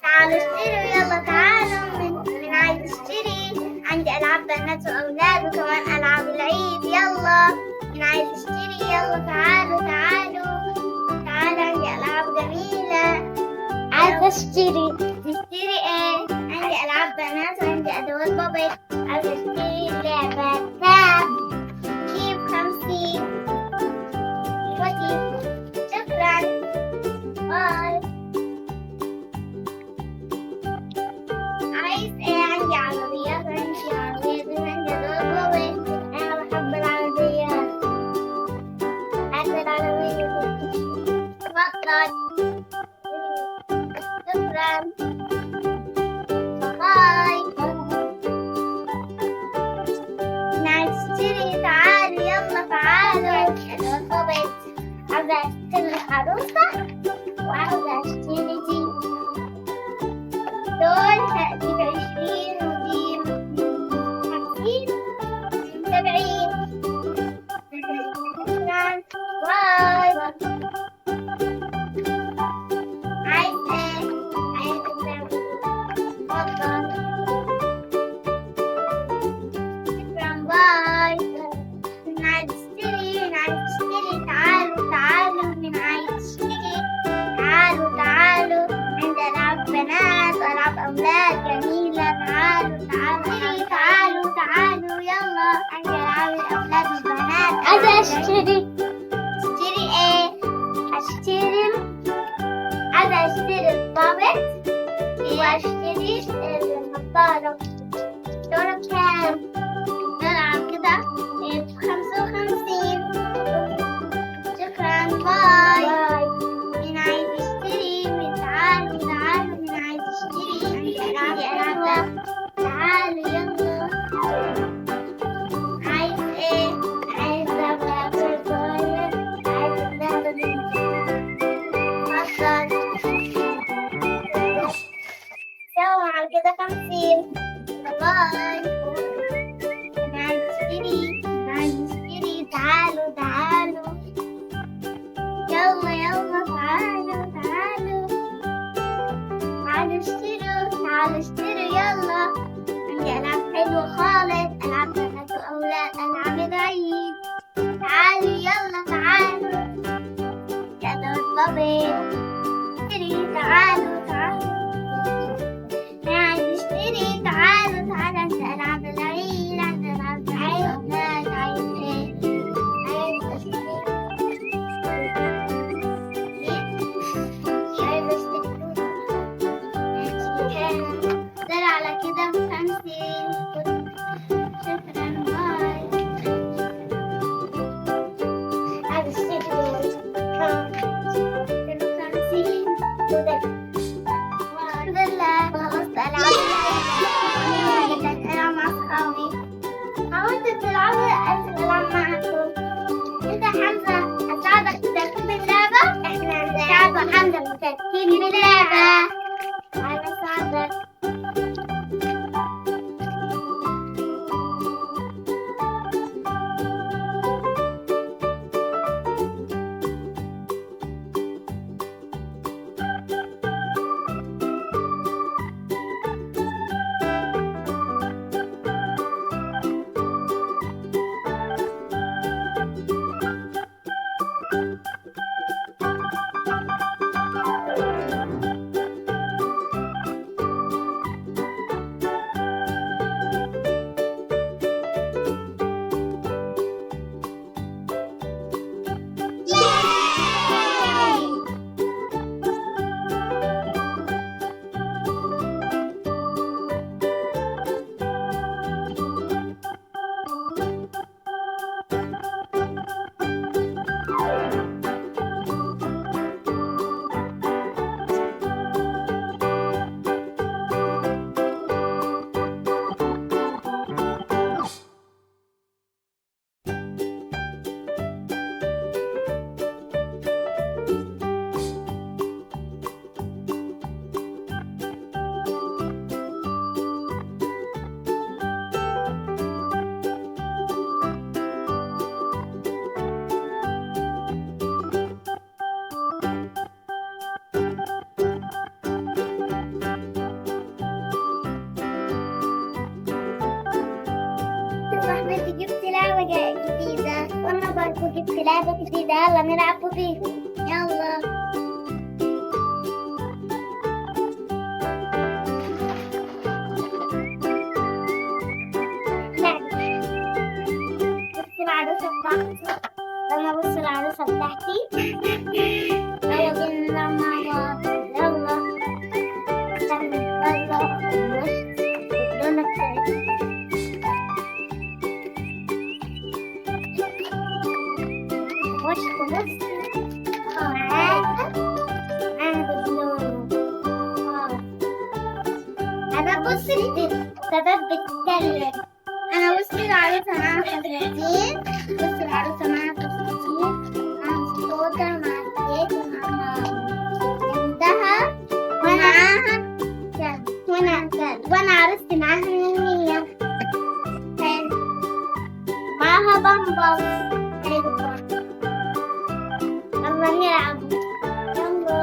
تعالوا اشتروا، يلا تعالوا. من عايز يشتري؟ عندي ألعاب بنات وأولاد وكمان ألعاب العيد. يلا من عايز يشتري؟ يلا تعالوا تعالوا تعالوا، عندي ألعاب جميلة. عايزة اشتري. تشتري ايه؟ عندي ألعاب بنات وعندي أدوات بابي. عايزة اشتري لعبة تاب. كيف 50. خدي، شكرا، باي. عايز ايه؟ عندي عربيات، عندي عربيات وعندي أدوات بابي. أنا بحب العربيات، عايزة العربية. تفضل، شكرا، باي. عايز تشتري؟ تعالوا يلا تعالوا. أدوات بابي. عاوزة أشتري عروسة وعاوزة أشتري دي. دول دي ب20 ودي 50، 70. شكرا، باي. عايز ايه؟ عايز اللعبة دي. اتفضل، شكرا، باي. من عايز يشتري؟ من عايز يشتري؟ تعالوا تعالوا. من عايز يشتري؟ تعالوا تعالوا، عندي ألعاب بنات وألعاب أولاد جميلة. تعالوا تعالوا تعالوا تعالوا، يلا. عندي ألعاب الأولاد والبنات. عايزة اشتري. تشتري ايه؟ اشتري، عايزة اشتري البابت واشتري النضارة. دول بكام؟ نلعب كده 55. شكرا، باي. باي. مين عايز يشتري؟ مين؟ تعالوا تعالوا، مين عايز يشتري؟ عندي ألعاب حلوة، تعالوا يلا. عايز ايه؟ عايز لعبة صغير. عايز اللعبة دي. اتفضل، سوا على كده 50. باي. مين عايز يشتري؟ مين عايز يشتري؟ تعالوا تعالوا، يلا يلا، تعالوا تعالوا، تعالوا اشتروا، تعالوا اشتروا، يلا. عندي ألعاب حلوة خالص، ألعاب بنات وأولاد، ألعاب العيد. تعالوا يلا تعالوا، يا أدوات بابي. اشتري، تعالوا تعالوا. مين عايز يشتري؟ تعالوا تعالوا، عندي ألعاب العيد، عندي ألعاب بنات وأولاد. عايز ايه؟ عايز اشتري، عايز اشتري. دل على كده 50. شكرا، باي. عايزة اشتري دول. كام؟ 50. وده. الحمد لله خلصت ألعاب العيد. ألعب مع أصحابي. هو أنتوا بتلعبوا؟ أنتوا بلعب معاكم. أنت يا حمزة أساعدك في تركيب اللعبة؟ إحنا نساعد حمزة في تركيب اللعبة. أنا أساعدك. جبت لعبة جديدة، يلا نلعب بيها. يلا لعبة. بص العروسة بتاعتي، أنا بص العروسة بتاعتي. يلا بينا نلعب مع بعض. يلا استنى، يلا بص الدونة بتاعتي. وش بص معاها باللون. أنا بص البنات بتتكلم. أنا بص العروسة معاها فساتين، بص العروسة معاها فساتين، معاها سكوتر، معاها كيك، معاها بنتها، ومعاها كلب، وأنا عروستي معاها نينية. حلو. معاها بامبا. حلو برضه. يلا نلعب. يلا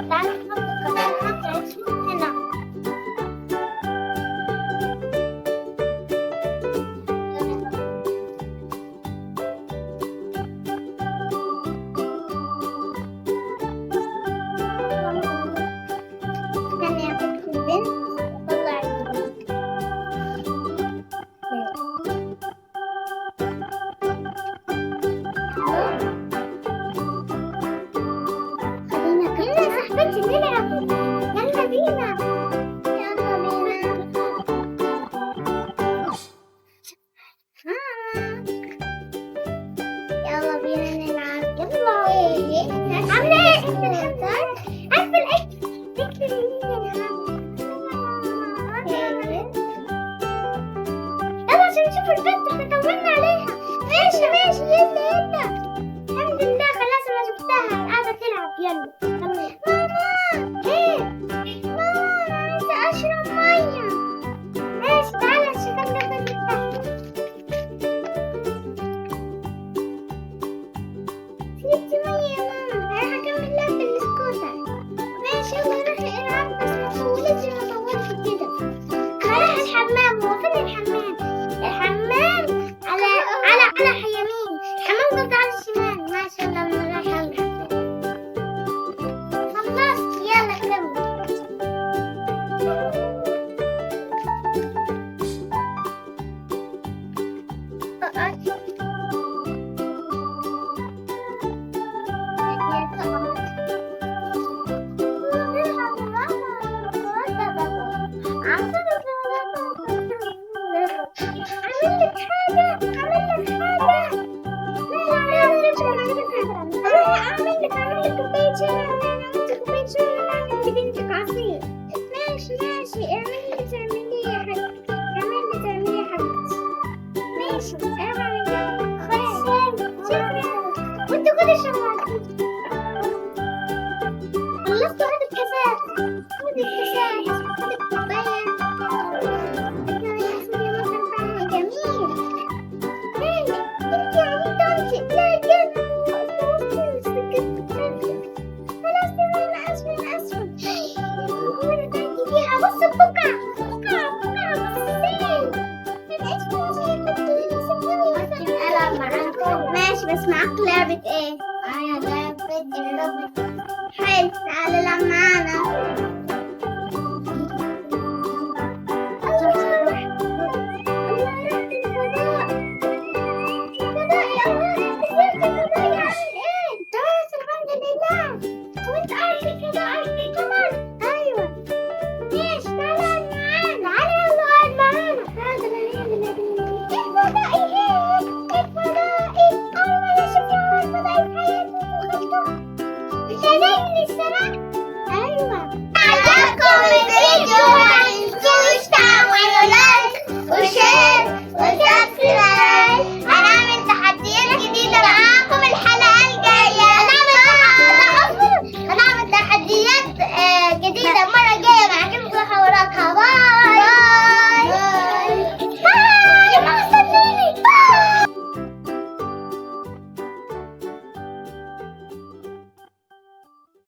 تعالى نحط الكرتونة بتاعتهم هنا. استني اخد البنت واطلع البنت. خلينا يلا يا صاحبتي نلعب. يلا بينا، يلا بينا. يلا بينا نلعب. يلا. عاملة ايه؟ عارفة الأكل؟ يلا عشان نشوف البنت، احنا طولنا عليها. ماشي ماشي، يلا يلا. الحمد لله خلاص انا شفتها قاعدة تلعب. يلا ماما. ايه ماما، انا عايزة اشرب مية. ماشي تعالى نشوف النفس اللي تحت. شربتي مية يا ماما؟ رايحة اكمل لعب السكوتر. ماشي يلا روحي العب، بس ما طولتش ما طولتش كده. رايحة الحمام. هو فين الحمام؟ الحمام على على على يمين، الحمام قصدي على الشمال. ماشي يلا انا رايحة الحمام. خلصت، يلا كمل. عامل لك حاجة، عامل لك حاجة. لا لا، أعمل لك كوباية شاي. أنا عملت كوباية شاي، أنا أعمل لبنتك عصير. ماشي ماشي، اعملي اللي تعمليه يا حبيبتي، اعملي اللي تعمليه يا حبيبتي. ماشي أنا بعمل لك. شكرا. وأنت خدي الشماعة. خلصت، هات الكاسات، خدي الكاسات، خدي الكوباية. جميل. مالك انت يا عبيطة؟ انت لا جد. خلاص انا اسفة انا اسفة. وانا تعدي فيها. بص البقعة بقعة بقعة، بص ازاي. انا اسفة العب معاكم. ماشي بس معاك لعبة ايه؟ معايا لعبة الروبوت. حلو، تعالى العب معانا.